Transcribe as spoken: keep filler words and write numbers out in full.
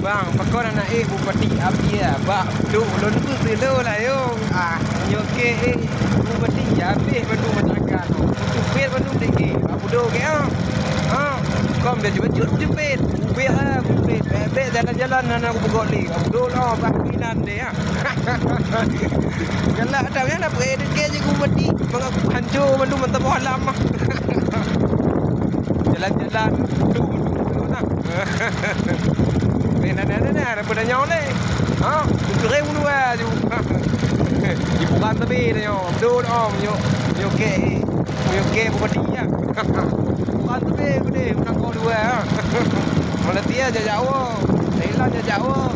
Bang, pakon hana ék bupati Abia? Bak duek ulôn peuseuleu layong. Ah, nyoe keu ék bupati, habéh bandum masyarakat. Cupet bandum deh. Bak budo keu ah. Ha, kom dia cuba cut cupet. Ubéh ah, cupet. Bèk-bèk jalan-jalan hana kupeugöt lé. Bak budo lah, bak binan deh ah. Galak dah, nyan dah peuék deuke je bupati. Mangat hanco bandum mata boh alam ah. Jalan-jalan. Duek, duek, duek nah. Eh, nah, nah, nah, nah, daripada nyoe lé. Ha, keureung dua ju. Hiburan tapi dah nyoe. Betul, Om. Nyoe, nyoe kek. Nyoe kek bupati ya. Hiburan tapi gede, menang kau dua, ha. Malaysia jajak wo. Thailand jajak wo.